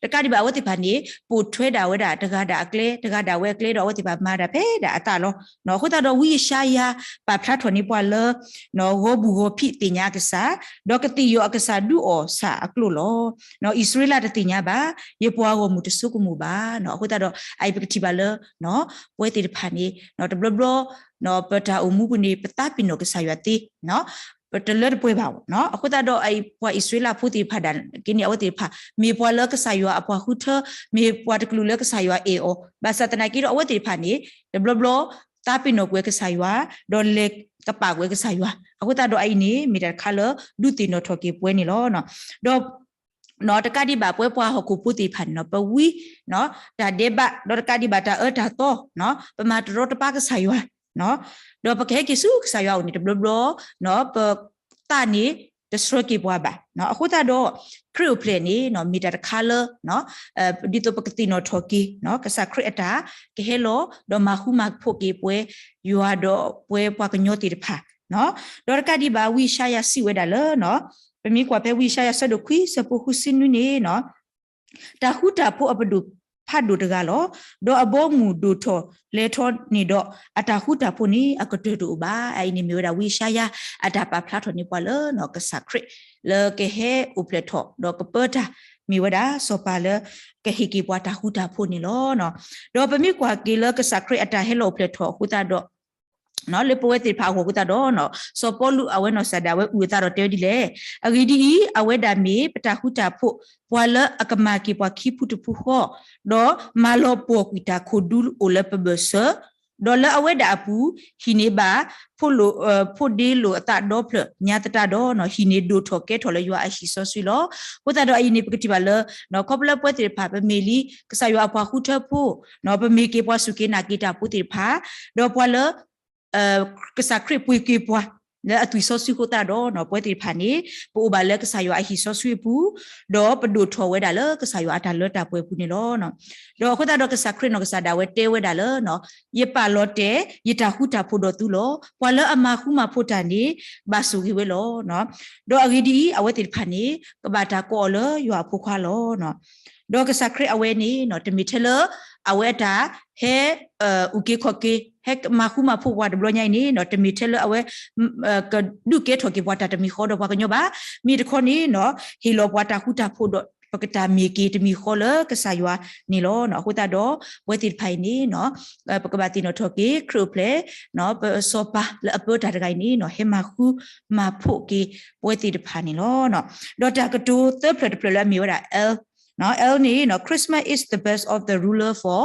တကးဒံးဘၣ်အဝဲသ့ၣ်တဖၣ်န့ၣ် ပိာ်ထွဲဒၣ်ဝဲဒၣ်တဂၤဒၣ်အကျဲ တဂၤဒၣ်ဝဲအကျဲဒီးအဝဲသ့ၣ်တဖၣ်မၤဒၣ်ဖဲဒၣ်အသးလီၤ. အဃိသတးဒီးဝံယၡါယၤ ပာ်ဖျါထီၣ်န့ၢ်ပှၤလၢ ဂီၤဘူၣ်ဂီၤဖံးသ့ၣ်ညါအကစၢ်, ဒီးကသ့ၣ်ယီၤအကစၢ်ဒုးအီၣ်ဆၣ်အကျိာ်လီၤ. အံၣ်စရ့လးတသ့ၣ်ညါဘၣ်, ယပှၤဂီၢ်မုၢ်တဆိကမိၣ်ဘၣ်. အဃိသတးဒီး အအံၤပကထံၣ်ဘၣ်လၢ ပဝဲသ့ၣ်တဖၣ်န့ၣ် တဘျီဘျီ ပတၢ်အိၣ်မူပူၤန့ၣ် ပသးပ့ၤနီၣ်ကစၢ်ယွၤသ့, ပတလၢတပှဲၤဘၣ်. အဃိသတးဒီး ပှၤအံၣ်စရ့လးဖိသ့ၣ်တဖၣ်ဒၣ်က့န့ၣ် အဝဲသ့ၣ်တဖၣ် မ့ၢ်ပှၤလၢကစၢ်ယွၤအပှၤဃုထၢ, မ့ၢ်ပှၤတကလုာ်လၢကစၢ်ယွၤအဲၣ်အီၤ, ဘၣ်ဆၣ်သနာ်က့ဒီး အဝဲသ့ၣ်တဖၣ်န့ၣ် တဘျီဘျီ သးပ့ၤနီၣ်ကွံာ်ကစၢ်ယွၤ, ဒီးလဲၤကပာ်ကွံာ်ကစၢ်ယွၤ. အဃိသတးဒီးအအံၤန့ၣ် မ့ၢ်တၢ်တခါလၢ ဒုးသ့ၣ်နီၣ်ထီၣ်က့ၤပဝဲန့ၣ်လီၤ. ဒီး တကးဒံးဘၣ် ပဝဲပှၤဟီၣ်ခိၣ်ဖိသ့ၣ်တဖၣ်န့ၣ် ပဝံ တၢ်ဒဲးဘး ဒီးတကးဒံးဘၣ်တၢ်အၢတၢ်သီ, ပမၤတရီတပါကစၢ်ယွၤ, ဒီးပကဟဲက့ၤဆူကစၢ်ယွၤအအိၣ်န့ၣ် တဘျီဘျီ ပသးန့ၣ် တဆှၢက့ၤပှၤဘၣ်. အဃိသတးဒီး ခရံာ်အိၣ်ဖျဲၣ်န့ၣ် မ့ၢ်တၢ်တခါလၢ ဒ်သိးပကသ့ၣ်နီၣ်ထီၣ်က့ၤ ကစၢ်ခရံာ်အတၢ် ကဟဲလီၤ ဒီးမၤဃူမၤဖိးက့ၤပဝဲ ယွၤဒီးပဝဲပှၤကညီသ့ၣ်တဖၣ်, ဒီးတကးဒံးဘၣ် ဝံယၡါယၤစံးဝဲဒၣ်လၢ ပမ့ၢ်ကွၢ်ဖဲဝံယၡါယၤဆၢဒိၣ်ခွံ ဆၢဖိဃုဆံနွံန့ၣ် တၢ်ဃူတၢ်ဖိးအပဒိၣ် ဖးဒိၣ်တဂၤလီၤ. ဒီးအဘီအမုၢ်ဒိၣ်ထီၣ်လဲၤထီၣ်န့ၣ်ဒီး အတၢ်ဃူတၢ်ဖိးန့ၣ် အကတၢၢ်တအိၣ်ဘၣ်. အအံၤန့ၣ်မ့ၢ်ဝဲဒၣ်ဝံယၡါယၤ အတၢ်ပာ်ဖျါထီၣ်န့ၢ်ပှၤလၢ ကစၢ်ခရံာ် လၢကဟဲအိၣ်ဖျဲၣ်ထီၣ် ဒီးကပၢတၢ် မ့ၢ်ဝဲဒၣ်စီၤပၤလၢ ကဟ့ၣ်က့ၤပှၤတၢ်ဃူတၢ်ဖိးန့ၣ်လီၤ. ဒီးပမ့ၢ်ကွၢ်က့ၤလၢကစၢ်ခရံာ်အတၢ်ဟဲလီၤအိၣ်ဖျဲၣ်ထီၣ်အဃိသတးဒီး လၢပဝဲသ့ၣ်တဖၣ်အဂီၢ်အဃိသတးဒီး စီၤပီလူးအဝဲနီၢ်ကစၢ်ဒၣ်ဝဲအုၣ်အသးဒီးတဲဝဲဒ်လဲၣ်. အဂ့ၢ်ဒ်အံၤ, အဝဲဒၣ်မ့ၢ်ပတၢ်ဃူတၢ်ဖိး, ပှၤလၢအကမၤက့ၤပှၤခံဖုတဖုဃီ, ဒီးမၤလီၤပှီၢ်ကွံာ်တၢ်ခိၣ်ဒူအိၣ်လၢပဘၢၣ်စၢၤ, ဒီးလၢအဝဲဒၣ်အပူၤ ဟံးန့ၢ်ဘၣ် ဖိဒ့လိာ်အသးဒီဖျၢၣ်ညါသတးဒီး ဟံးန့ၢ်ဒိၣ်ထီၣ်ကဲထီၣ်လၢယွၤအဟံၣ်စီဆှံလီၤ. အဃိသတးဒီးအအံၤန့ၣ် ပကထံၣ်ဘၣ်လၢ ခီဖျိလၢပဝဲသ့ၣ်တဖၣ် ပမ့ၢ်လံ ကစၢ်ယွၤအပှၤဃုထၢဖိ, ပမ့ၢ်က့ၤပှၤစူၢ်က့ၤနာ်က့ၤတၢ်ဖိသ့ၣ်တဖၣ်, ဒီးပှၤလၢ ကစၢ်ခရံာ်ပှ့ၤက့ၤပှၤ လၢအသွံၣ်စီဆှံအဃိသတးဒီး ပဝဲသ့ၣ်တဖၣ်န့ၣ် ပအိၣ်ဘၣ်လၢကစၢ်ယွၤအဟံၣ်စီဆှံအပူၤ, ဒီးပဒိၣ်ထီၣ်ဝဲဒၣ်လၢကစၢ်ယွၤအတၢ်လၢတၢ်ပှဲၤအပူၤန့ၣ်လီၤ. ဒီးအဃိသတးဒီးကစၢ်ခရံာ်နီၢ်ကစၢ်ဒၣ်ဝဲတဲဝဲဒၣ်လၢ ယပာ်လီၤတဲာ်ယတၢ်ဃူတၢ်ဖိးဒီးသုလီၤ. ပှၤလၢအမၤဃူမၤဖိးတၢ်န့ၣ် ဘၣ်ဆိၣ်ဂ့ၤဝဲလီၤ. ဒီးအဂ့ၢ်ဒ်အံၤ, အဝဲသ့ၣ်တဖၣ်န့ၣ် ကဘၣ်တၢ်ကိးအီၤလၢယွၤအဖိခွါလီၤ. ဒီးကစၢ်ခရံာ်အဝဲန့ၣ် တမ့ၢ်ထဲလၢ အဝဲအတၢ်ဟဲ အုၣ်က့ၤခီၣ်က့ၤ ဟဲမၤဃူမၤဖိးပှၤတဘျီညါအံၤန့ၣ် တမ့ၢ်ထဲလၢအဝဲ ကဒုးကဲထီၣ်က့ၤပှၤတၢ်တမံၤဃီဒီးပှၤကညီဘၣ်. မ့ၢ်တခီန့ၣ် ဟ့ၣ်လီၤပှၤတၢ်ဃူတၢ်ဖိးဒီး ပကတၢ်မ့ၢ်က့ၤတမံၤဃီလၢကစၢ်ယွၤန့ၣ်လီၤ. အဃိသတးဒီး ပဝဲသ့ၣ်တဖၣ်အံၤန့ၣ် ပကဘၣ်သ့ၣ်နီၣ်ထီၣ်က့ၤ ခရံာ်အိၣ်ဖျဲၣ် ပစီၤပၤလၢအပၢတၢ်တဂၤအံၤန့ၣ် ဟဲမၤဃူမၤဖိးက့ၤ ပဝဲသ့ၣ်တဖၣ်န့ၣ်လီၤ. ဒီးတၢ်ကတိၤသၢဖျၢၣ်တဖျၢၣ်လၢအမ့ၢ်ဝဲဒၣ် L, L န့ၣ် Christmas is the best of the ruler for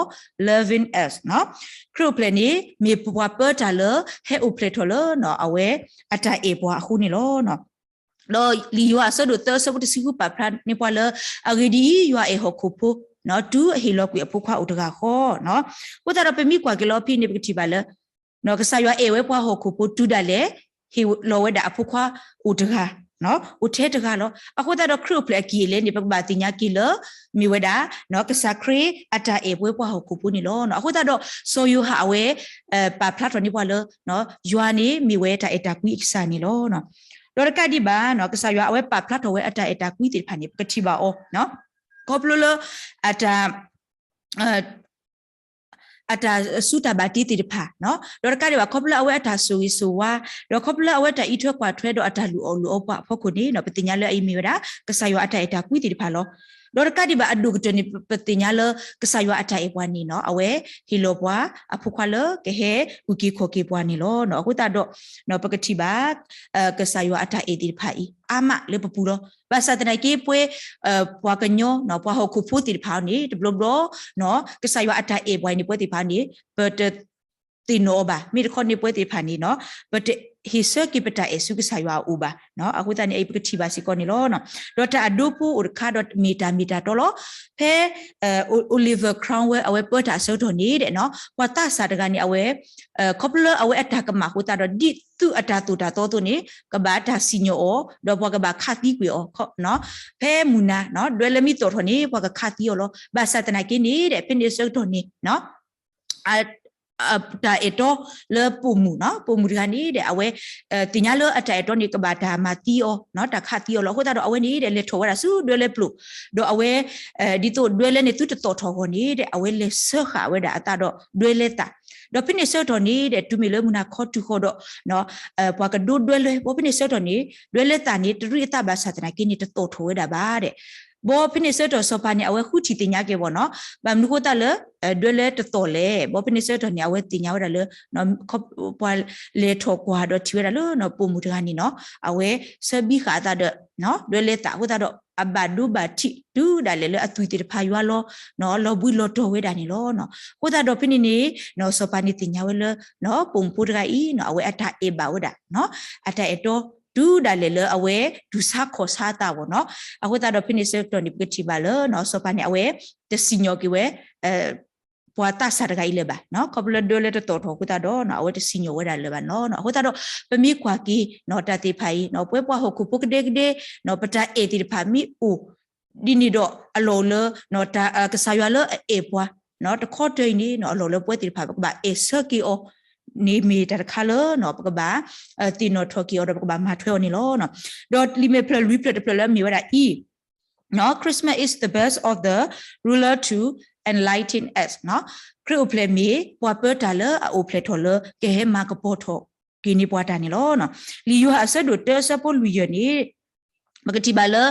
loving us. ခရံာ်အိၣ်ဖျဲၣ်န့ၣ် မ့ၢ်ပှၤပၢတၢ်လၢ ဟဲအိၣ်ဖျဲၣ်ထီၣ်လၢ အဝဲအတၢ်အဲၣ်ပှၤအဃိန့ၣ်လီၤ. ဒီးလံာ်ယိၤဟၣ်အဆၢဒိၣ်သၢအဆၢဖိတဆံဃုပာ်ဖျါန့ၢ်ပှၤလၢ အဂ့ၢ်ဒ်အံၤ, ယွၤအဲၣ်ဟီၣ်ခိၣ်ဖိ တုၤအဟ့ၣ်လီၤကွံာ်အဖိခွါအိၣ်တဂၤဃီ. အဃိသတးဒီးပမ့ၢ်ကွၢ်က့ၤလီၤဖဲန့ၣ် ပကထံၣ်ဘၣ်လၢ ကစၢ်ယွၤအဲၣ်ဝဲပှၤဟီၣ်ခိၣ်ဖိတုၤဒၣ်လဲာ် ဟ့ၣ်လီၤဝဲဒၣ်အဖိခွါအိၣ်တဂၤ, အိၣ်ထဲတဂၤလီၤ. အဃိသတးဒီးခရံာ်အိၣ်ဖျဲၣ်အက့ၢ်အလဲန့ၣ် ပကဘၣ်သ့ၣ်ညါက့ၤလၢ မ့ၢ်ဝဲဒၣ် ကစၢ်ခရံာ်အတၢ်အဲၣ်ပဝဲပှၤဟီၣ်ခိၣ်ဖိန့ၣ်လီၤ. အဃိသတးဒီး စီၤယိၤဟၣ်အဝဲ ပာ်ဖျါထီၣ်န့ၢ်ပှၤလၢ ယွၤန့ၣ်မ့ၢ်ဝဲတၢ်အဲၣ်တၢ်ကွံအကစၢ်န့ၣ်လီၤ. ဒီးတကးဒံးဘၣ် ကစၢ်ယွၤအဝဲပာ်ဖျါထီၣ်ဝဲအတၢ်အဲၣ်တၢ်ကွံသ့ၣ်တဖၣ်န့ၣ် ပကထံၣ်ဘၣ်အီၤ ခီဖျိလၢ အတၢ် အတၢ်ဆူးတၢ်ဘၣ်တ့သ့ၣ်တဖၣ်, ဒီးတကးဒံးဘၣ် ခီဖျိလၢအဝဲအတၢ်ဆိၣ်ဂ့ၤဆိၣ်ဝါ, ဒီးခီဖျိလၢအဝဲတၢ်အံးထွဲကွၢ်ထွဲဒီးအတၢ်လုၢ်အီၣ်လုၢ်အီပှၤအဖီခိၣ်န့ၣ် ပသ့ၣ်ညါလၢအအံၤမ့ၢ်ဝဲဒၣ် ကစၢ်ယွၤအတၢ်အဲၣ်တၢ်ကွံသ့ၣ်တဖၣ်လီၤ. ဒီးတကးဒံးဘၣ်အဒိၣ်ကတၢၢ်န့ၣ် ပသ့ၣ်ညါလၢ ကစၢ်ယွၤအတၢ်အဲၣ်ပှၤန့ၣ် အဝဲဟ့ၣ်လီၤပှၤအဖိခွါလၢကဟဲအုၣ်က့ၤခီၣ်က့ၤပှၤန့ၣ်လီၤ. အဃိသတးဒီး ပကထံၣ်ဘၣ် ကစၢ်ယွၤအတၢ်အဲၣ်သ့ၣ်တဖၣ်အံၤ အါမးလၢပပူၤလီၤ. ဘၣ်ဆၣ်သနာ်က့ ပဝဲ ပှၤကညီ ပှၤဟီၣ်ခိၣ်ဖိသ့ၣ်တဖၣ်န့ၣ် တဘျီဘျီ ကစၢ်ယွၤအတၢ်အဲၣ်ပှၤအံၤန့ၣ် ပဝဲသ့ၣ်တဖၣ်န့ၣ် ပတသ့ၣ်နီၣ်အီၤဘၣ်. မ့ၢ်တခီန့ၣ် ပဝဲသ့ၣ်တဖၣ်န့ၣ် ပတဟ့ၣ်ဆၢက့ၤပတၢ်အဲၣ်ဆူကစၢ်ယွၤအအိၣ်ဘၣ်. အဃိသတးန့ၣ် အအံၤပကထံၣ်ဘၣ်စ့ၢ်ကီးန့ၣ်လီၤ. ဒီးတၢ်အဒိဖိအိၣ်တခါဒီးမ့ၢ်တၢ်မ့ၢ်တၢ်တီလီၤ. ဖဲ Oliver Cromwell အဝဲပၢတၢ်အဆၢကတီၢ်န့ၣ်ဒီး ပှၤသးစၢ်တဂၤန့ၣ် အဝဲ ခီဖျိလၢအဝဲအတၢ်ကမၣ်အဃိသတးဒီး ဒ်သိးအတၢ်သိၣ်တၢ်သီအသိးန့ၣ် ကဘၣ်တၢ်စံၣ်ညီၣ်အီၤ ဒီးပှၤကဘၣ်ခးသံကွံာ်အီၤ. ဖဲမုၢ်နၤ ဒွဲလၢမ့ၢ်သီၣ်ထီၣ်န့ၣ် ပှၤကခးသံအီၤလီၤ. ဘၣ်ဆၣ်သနာ်က့န့ၣ်ဒီး ဖဲန့ၣ်အဆၢကတီၢ်န့ၣ် တၢ်အဲၣ်တီလၢပိာ်မုၣ် ပိာ်မုၣ်တဂၤန့ၣ်ဒီး အဝဲ သ့ၣ်ညါလၢအတၢ်အဲၣ်တီန့ၣ် ကဘၣ်တၢ်မၤသံအီၤ တၢ်ခးသံအီၤလီၤ. အဃိသတးဒီး အဝဲန့ၣ်ဒီး လဲၤထီၣ်ဝဲဒၣ်ဆူဒွဲလဲပျိၢ်, ဒီးအဝဲ ဒ်သိးဒွဲလဲန့ၣ်သုတသီၣ်ထီၣ်အဂီၢ်န့ၣ်ဒီး အဝဲလဲၤစၢဃာ်ဝဲဒၣ်အသးဒီးဒွဲလဲသး. ဒီးဖဲန့ၣ်ဆၢကတီၢ်န့ၣ်ဒီး တုၤမ့ၢ်လၢမုၢ်နၤခီတုၤဃီဒီး ပှၤကဒိဒွဲလဲ ဘီဖဲန့ၣ်ဆၢကတီၢ်န့ၣ် ဒွဲလဲသးန့ၣ် တရံးအသးဘၣ်ဆၣ်သနာ်က့န့ၣ် တသီၣ်ထီၣ်ဝဲဒၣ်ဘၣ်ဒီး ဘီဖဲန့ၣ်ဆၢကတီၢ်စီၤပၤန့ၣ် အဝဲဃုထံၣ်သ့ၣ်ညါက့ၤဘၣ်နီၤ, ဘၣ်မနုၤဃိသတးလၢ ဒွဲလဲတသီၣ်လဲၣ်. ဘီဖဲန့ၣ်ဆၢကတီၢ်န့ၣ် အဝဲသ့ၣ်ညါဝဲဒၣ်လၢ ပှၤလဲၤထီၣ်ကွၢ်ဒီးထံၣ်ဝဲဒၣ်လၢ ပိာ်မုၣ်တဂၤန့ၣ်နီၤ အဝဲဆၢဘံဃာ်အသးဒီး ဒွဲလဲသးအဃိသတးဒီး အဘၣ်ဒိဘၣ်ထံးတုၤဒၣ်လဲာ်လၢအသွံၣ်သ့ၣ်တဖၣ်ယွၤလီၤ လီၤဘှံးလီၤတီၤဝဲဒၣ်န့ၣ်လီၤ. အဃိသတးဒီးဖဲန့ၣ်န့ၣ် စီၤပၤန့ၣ်သ့ၣ်ညါဝဲလၢ ပိာ်မုၣ်ဖိတဂၤအံၤ အဝဲအတၢ်အဲၣ်ဘၣ်ဝဲဒၣ် အတၢ်အဲၣ်တီ တုၤဒၣ်လဲာ်လၢအဝဲတူၢ်ဆါခီၣ်ဆါအသးဘၣ်နီၤ. အဃိသတးဒီးဖဲန့ၣ်ဆၢကတီၢ်န့ၣ် ပကထံၣ်ဘၣ်လၢ စီၤပၤန့ၣ် အဝဲတစံၣ်ညီၣ်က့ၤဝဲ ပှၤသးစၢ်တဂၤအံၤလၢၤဘၣ်. ခီဖျိလၢဒွဲလဲတသီၣ်ထီၣ်အဃိသတးဒီး အဝဲတစံၣ်ညီၣ်ဝဲဒၣ်လၢၤဘၣ်န့ၣ်လီၤ. အဃိသတးဒီး ပမ့ၢ်ကွၢ်က့ၤ တၢ်သ့ၣ်တဖၣ်အံၤ ပဝဲပှၤဟီၣ်ခိၣ်ဖိကဒဲကဒဲ ပတၢ်အဲၣ်သ့ၣ်တဖၣ်မ့ၢ်အိၣ် ဒ်န့ၣ်ဒီးအလီၢ်လၢ ကစၢ်ယွၤလၢအအဲၣ်ပှၤ တခီတၢၤအံၤန့ၣ် အလီၢ်လၢပဝဲသ့ၣ်တဖၣ် ပကဘၣ်အဲၣ်ဆၢက့ၤအီၤ န့ၣ်မ့ၢ်တၢ်တခါလၢ ပကဘၣ်သ့ၣ်နီၣ်ထီၣ်က့ၤအီၤဒီးပကဘၣ်မၤထွဲအီၤန့ၣ်လီၤ. ဒီးလံာ်မဲာ်ဖျၢၣ်လွံၢ်ဖျၢၣ်တဖျၢၣ်လၢအမ့ၢ်ဝဲဒၣ်အံၤ Christmas is the best of the ruler to enlighten us နီၤ. ခရံာ်အိၣ်ဖျဲၣ်မ့ၢ်ပှၤပၢတၢ်လၢအအိၣ်ဖျဲၣ်ထီၣ်လၢကဟဲမၤကပီၤထီၣ်က့ၤန့ၢ်ပှၤတၢ်န့ၣ်လီၤ. လံာ်ယိၤဟၣ်အဆၢဒိၣ်တၢအဆၢဖိလွံၢ်ယဲၢ်န့ၣ် ပကထံၣ်ဘၣ်လၢ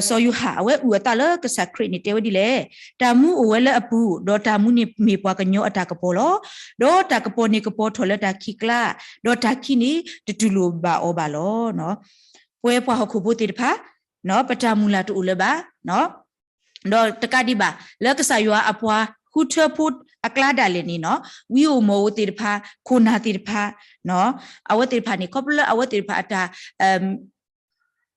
စီၤယိၤဟၣ်အဝဲအုၣ်အသးလၢကစၢ်ခရံာ်န့ၣ်တဲဝဲဒ်လဲၣ်, တၢ်မူအိၣ်ဝဲလၢအပူၤ, ဒီးတၢ်မူန့ၣ်မ့ၢ်ပှၤကညီအတၢ်ကပီၤလီၤ. ဒီးတၢ်ကပီၤန့ၣ်ကပီၤထီၣ်လၢတၢ်ခံးကျါ, ဒီးတၢ်ခံးန့ၣ်တတူၢ်လိာ်ဘၣ်အီၤဘၣ်လီၤ. ပဝဲပှၤဟီၣ်ခိၣ်ဖိသ့ၣ်တဖၣ် ပတၢ်မုၢ်လၢ်တအိၣ်လၢၤဘၣ် ဒီးတကးဒံးဘၣ် လၢကစၢ်ယွၤအပှၤဃုထၢဖိအကျါဒၣ်လဲာ်န့ၣ်နီၤ, ဝံဧိၤမီၣ်ဧိၤသ့ၣ်တဖၣ်, ခိၣ်နၢ်သ့ၣ်တဖၣ်, အဝဲသ့ၣ်တဖၣ်န့ၣ် ခီဖျိလၢအဝဲသ့ၣ်တဖၣ်အတၢ်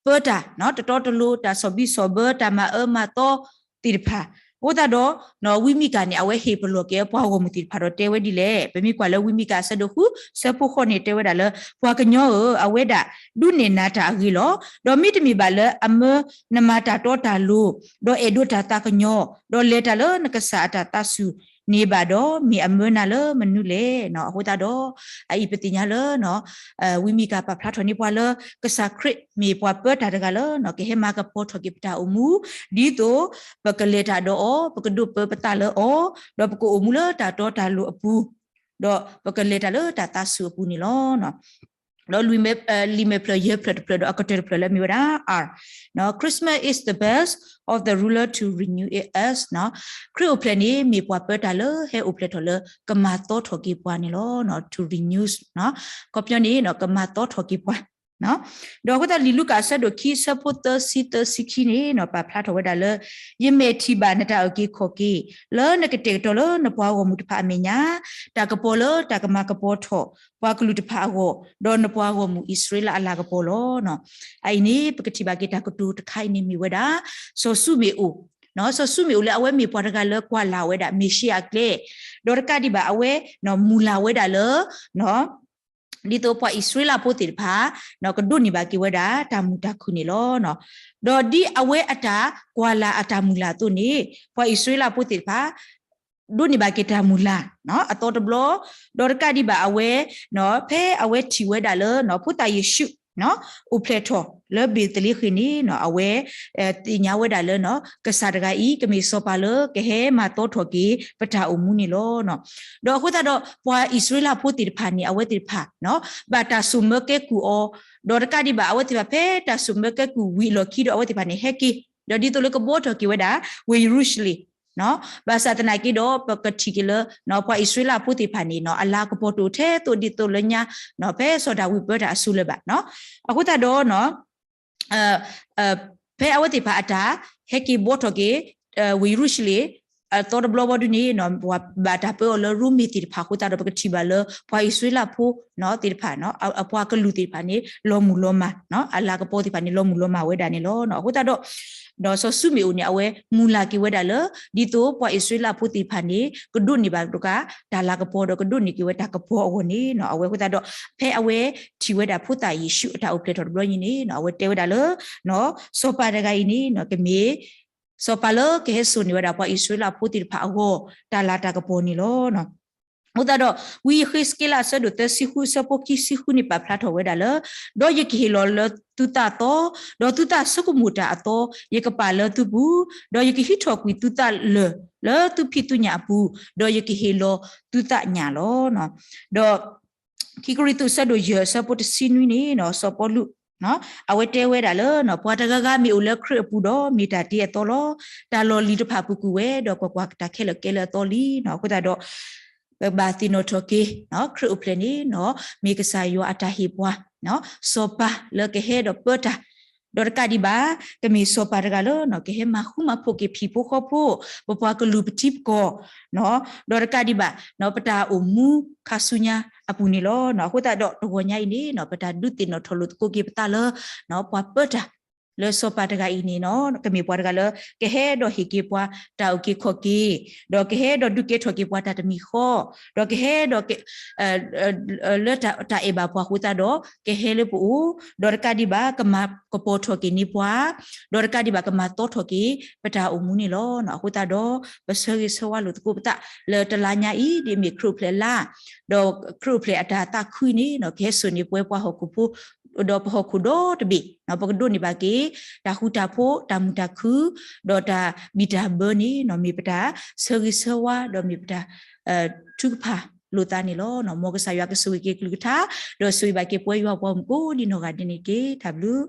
ပၢတၢ် တတီတလိၤ တၢ်ဆီၣ်ဘံၣ်ဆီၣ်ဘၢ တၢ်မၤအၢမၤသီသ့ၣ်တဖၣ်, အဃိသတးဒီး ဝံမံကၤန့ၣ် အဝဲဟ့ၣ်ပလီၢ်က့ၤပှၤဂီၢ်မုၢ်သ့ၣ်တဖၣ်ဒီးတဲဝဲဒ်လဲၣ်. ပမ့ၢ်ကွၢ်လၢဝံမံကၤအဆၢဒိၣ်ဃု ဆၢဖိဃိးန့ၣ် တဲဝဲဒၣ်လၢ ပှၤကညီဧၢ, အဝဲဒၣ်ဒုးနဲၣ်နၤတၢ်အဂ့ၤလီၤ. ဒီးမ့တမ့ၢ်ဘၣ်လၢအမၢနမၤတၢ်တီတၢ်လိၤ, ဒီးအဲၣ်ဒိးတၢ်သးကညီၤ, ဒီးလဲၤတၢ်လၢနကစၢ်အတၢ်သးစူၤန့ၣ်ဘၣ်ဒီး မ့ၢ်အမၢနၤလၢမနုၤလဲၣ်. အဃိသတးဒီး အအံၤပသ့ၣ်ညါလၢ ဝံမံကၤပာ်ဖျါထီၣ်န့ၢ်ပှၤလၢ ကစၢ်ခရံာ်မ့ၢ်ပှၤပၢတၢ်တဂၤလၢ ကဟဲမၤကပီၤထီၣ်က့ၤပတၢ်အိၣ်မူ, ဒ်သိးပကလဲၤတၢ်ဒီးအီၤ, ပကဒိးပၢပသးလၢအီၤ, ဒီးပကအိၣ်မူလၢတၢ်တီတၢ်လိၤအပူၤ, ဒီးပကလဲၤတၢ်လၢတၢ်သးစူၤအပူၤန့ၣ်လီၤ. ဒီးလံာ်မဲာ်ဖျၢၣ်ယဲၢ်ဖျၢၣ်တဖျၢၣ်ဒီးအကတၢၢ်တဖျၢၣ်လၢမ့ၢ်ဝဲဒၣ် Christmas is the best of the ruler to renew us. ခရံာ်အိၣ်ဖျဲၣ်န့ၣ် မ့ၢ်ပှၤပၢတၢ်လၢဟဲအိၣ်ဖျဲၣ်ထီၣ်လၢကမၤသီထီၣ်က့ၤပှၤန့ၣ်လီၤ. To renew ခီပညီန့ၣ် ကမၤသီထီၣ်က့ၤပှၤ ဒီးအဃိသတးလံာ်လူၤကၣ်အဆၢဒိၣ်ခံဆၢဖိသၢဆံသၢဆံခံန့ၣ် ပာ်ဖျါထီၣ်ဝဲဒၣ်လၢ ယမဲာ်ထံၣ်ဘၣ်နတၢ်အုၣ်က့ၤခီၣ်က့ၤ လၢနကတဲာ်ကတီၤလၢနပှၤဂီၢ်မုၢ်တဖၣ်အမဲာ်ညါ တၢ်ကပီၤလၢတၢ်ကမၤကပီၤထီၣ် ပှၤကလုာ်တဖၣ်အဂီၢ် ဒီးနပှၤဂီၢ်မုၢ်အံၣ်စရ့လးအလၤကပီၤလီၤ. အအံၤန့ၣ် ပကထံၣ်ဘၣ်က့ၤတၢ်ကတိၤတခါအံၤန့ၣ်မ့ၢ်ဝဲဒၣ် စီၤၡူမ့ၣ်အိၣ် စီၤၡူမ့ၣ်အိၣ်လၢအဝဲမ့ၢ်ပှၤတဂၤလၢကွၢ်လၢ်ဝဲဒၣ် မ့ၣ်ၡံအၤအကျဲ, ဒီးတကးဒံးဘၣ်အဝဲ မုၢ်လၢ်ဝဲဒၣ်လၢ ဒ်သိးပှၤအံၣ်စရ့လးဖိသ့ၣ်တဖၣ် ကဒိးန့ၢ်ဘၣ်က့ၤဝဲဒၣ်တၢ်မုာ်တၢ်ခုၣ်န့ၣ်လီၤ. ဒီးဒ်အဝဲအတၢ်ကွၢ်လၢ်အတၢ်မုၢ်လၢ်အသိးန့ၣ် ပှၤအံၣ်စရ့လးဖိသ့ၣ်တဖၣ် ဒိးန့ၢ်ဘၣ်က့ၤတၢ်မုၢ်လၢ် အသီတဘျီ, ဒီးတကးဒံးဘၣ်အဝဲ ဖဲအဝဲထံၣ်ဝဲဒၣ်လၢ ဖိသၣ်ယ့ၣ်ၡူး အိၣ်ဖျဲၣ်ထီၣ်လၢဘ့းသလ့ဃ့ၣ်န့ၣ် အဝဲ သ့ၣ်ညါဝဲဒၣ်လၢ ကစၢ်တဂၤအံၤကမ့ၢ်စီၤပၤလၢကဟဲမၤသီထီၣ်က့ၤပတၢ်အိၣ်မူန့ၣ်လီၤ. ဒီးအဃိသတးဒီး ပှၤအံၣ်စရ့လးဖိသ့ၣ်တဖၣ်န့ၣ် အဝဲသ့ၣ်တဖၣ် ဘၣ်တၢ်ဆိၣ်မၢကဲကုၢ်အီၤ, ဒီးတကးဒံးဘၣ် အဝဲသ့ၣ်တဖၣ်ဖဲတၢ်ဆိၣ်မၢကဲကုၢ်ဝံၤအလီၢ်ခံဒီး အဝဲသ့ၣ်တဖၣ်န့ၣ် ဟဲက့ၤ ဒီးဒ်သိးလၢကဘှီထီၣ်က့ၤဝဲဒၣ် ဝ့ၢ်ယရူၤၡလ့ၣ် ဘၣ်ဆၣ်သနာ်က့ဒီး ပကထံၣ်က့ၤလၢ ပှၤအံၣ်စရ့လးဖိသ့ၣ်တဖၣ်န့ၣ် အလၤကပီၤတအိၣ်ထဲသိးဒ်သိးလၢညါ ဖဲစီၤဒၤဝံးပၢတၢ်အစိၤလၢၤဘၣ်. အဃိသတးဒီး ဖဲအဝဲသ့ၣ်တဖၣ်အတၢ် ဟဲက့ၤဘှီထီၣ်က့ၤ ဝ့ၢ်ယရူၤၡလ့ၣ် အသီတဘျီဘီဒုန့ၣ် ဘၣ်တၢ်ပၢအီၤလၢရိမ့ၤသ့ၣ်တဖၣ်အဃိသတးဒီး ပကထံၣ်ဘၣ်လၢ ပှၤအံၣ်စရ့လးဖိသ့ၣ်တဖၣ် အပှၤကလုာ်သ့ၣ်တဖၣ်န့ၣ် လီၤမုၢ်လီၤမၢ် အလၤကပီၤသ့ၣ်တဖၣ်န့ၣ် လီၤမုၢ်လီၤမၢ်ဝဲဒၣ်န့ၣ်လီၤ. အဃိသတးဒီး ဒီးစီၤၡူမ့ၣ်အိၣ်န့ၣ် အဝဲမုၢ်လၢ်က့ၤဝဲဒၣ်လၢ ဒ်သိးပှၤအံၣ်စရ့လးဖိသ့ၣ်တဖၣ်န့ၣ် ကဒိးန့ၢ်ဘၣ်တက့ၢ် တၢ်လၤကပီၤဒီးကဒိးန့ၢ်က့ၤဝဲတၢ်ကပီၤအဂီၢ်န့ၣ် အဝဲအဃိသတးဒီး ဖဲအဝဲထံၣ်ဝဲဒၣ်ဖိသၣ်ယ့ၣ်ၡူးအတၢ်အိၣ်ဖျဲၣ်ထီၣ်တဘျီညါန့ၣ် အဝဲတဲဝဲဒၣ်လၢ စီၤပၤတဂၤအံၤန့ၣ် ကမ့ၢ် စီၤပၤလၢကဟဲစိာ်န့ၢ်ဝဲဒၣ်ပှၤအံၣ်စရ့လးဖိသ့ၣ်တဖၣ်အဂီၢ် တၢ်လၤတၢ်ကပီၤန့ၣ်လီၤ. အဃိသတးဒီး ဝံယဃ့းစက့လးအဆၢဒိၣ်သၢဆံဃုအဆၢဖိခံဆံဃုန့ၣ် ပာ်ဖျါထီၣ်ဝဲဒၣ်လၢ ဒီးယကဟ့ၣ်လီၤလၢသုသးသီ, ဒီးသုသးဆိကမိၣ်တၢ်အသီ ယကပာ်လၢသုပူၤ, ဒီးယကဟံးထီၣ်ကွံာ်သုသးလၢာ်လၢသုဖံးသုညၣ်အပူၤ, ဒီးယကဟ့ၣ်လီၤသုသးညၣ်လီၤ. ဒီး ခံကရံၣ်သူးအဆၢဒိၣ်ယဲၢ်အဆၢဖိတဆံနွံန့ၣ် စီၤပီလူး အဝဲတဲဝဲဒၣ်လၢ ပှၤတဂၤဂၤမ့ၢ်အိၣ်လၢခရံာ်အပူၤဒီး မ့ၢ်တၢ်တ့အသီလီၤ. တၢ်လီၢ်လံၤတဖၣ်ပူၤကွံာ်ဝဲ ဒီးကွၢ်ကွၢ်, တၢ်ခဲလၢာ်ကဲလၢအသီလံ. အဃိသတးဒီး ပဘၣ်သ့ၣ်နီၣ်ထီၣ်က့ၤ ခရံာ်အိၣ်ဖျဲၣ်န့ၣ် မ့ၢ်ကစၢ်ယွၤအတၢ်ဟ့ၣ်ပှၤ စီၤပၤလၢကဟဲဒီးပၢတၢ်, ဒီးတကးဒံးဘၣ် ကမ့ၢ်စီၤပၤတဂၤလၢ ကဟဲမၤဃူမၤဖိးက့ၤ ဟံၣ်ဖိဃီဖိ, ပပှၤကလုာ်ပထံပကီၢ်, ဒီးတကးဒံးဘၣ် ပတၢ်အိၣ်မူခါဆူညါအပူၤန့ၣ်လီၤ. အဃိသတးဒီး တဂီၤညါအံၤန့ၣ် ပတၢ်ဒုးသ့ၣ်နီၣ်ထီၣ်လိာ်သကိးက့ၤပသးလၢ ပှၤပၢတၢ်လၢစီၤပၤတဂၤအံၤန့ၣ် ကမ့ၢ်ပှၤတဂၤလၢ ကဟဲဒီးဟ့ၣ်က့ၤပှၤတၢ်အုၣ်က့ၤခီၣ်က့ၤ, ဒီးကဟဲဒီးဒုးကဲထီၣ်က့ၤပှၤတၢ်တမံၤဃီ, ဒီးကဟဲဒီး လၢတၢ်အဲၣ်ဘၣ်ပှၤအဃိသတးဒီး ကဟဲလၢပအိၣ်, ဒီးတကးဒံးဘၣ် ကမၤကပီၤထီၣ်က့ၤန့ၢ်ပှၤ, ဒီးတကးဒံးဘၣ် ကမၤသီထီၣ်က့ၤ ပတၢ်အိၣ်မူန့ၣ်လီၤ. အဃိသတးဒီး ပဆၢဂ့ၤဆၢဝါလိာ်သကိးပသး လၢတလါညါအံၤ ဒ်မ့ၢ်ခရံာ်အိၣ်ဖျဲၣ်လါ, ဒီးခရံာ်အိၣ်ဖျဲၣ်အတၢ်သးခုန့ၣ် ကဟဲစိာ်န့ၢ်ပဝဲပှၤဟီၣ်ခိၣ်ဖိ ဒီးပဟီၣ်ခိၣ်ဒီတဘ့ၣ် ပကဒိးန့ၢ်ဘၣ်က့ၤ တၢ်ဃူတၢ်ဖိး တၢ်မုာ်တၢ်ခုၣ် ဒီးတၢ်ဘံၣ်တၢ်ဘၢန့ၣ် မ့ၢ်ပတၢ်ဆၢဂ့ၤဆၢဝါ ဒီးမ့ၢ်ပတၢ် ထုကဖၣ်လိာ်သးန့ၣ်လီၤ. မ်ကစၢ်ယွၤကဆိၣ်ဂ့ၤက့ၤကလုၢ်ကထါ ဒီးဆိၣ်ဂ့ၤဘၣ်က့ၤပဝဲယွၤပှၤမုၣ်ကိးဒံနီၢ်ဂၤဒဲးန့ၣ်တက့ၢ်. တၢ်ဘျုး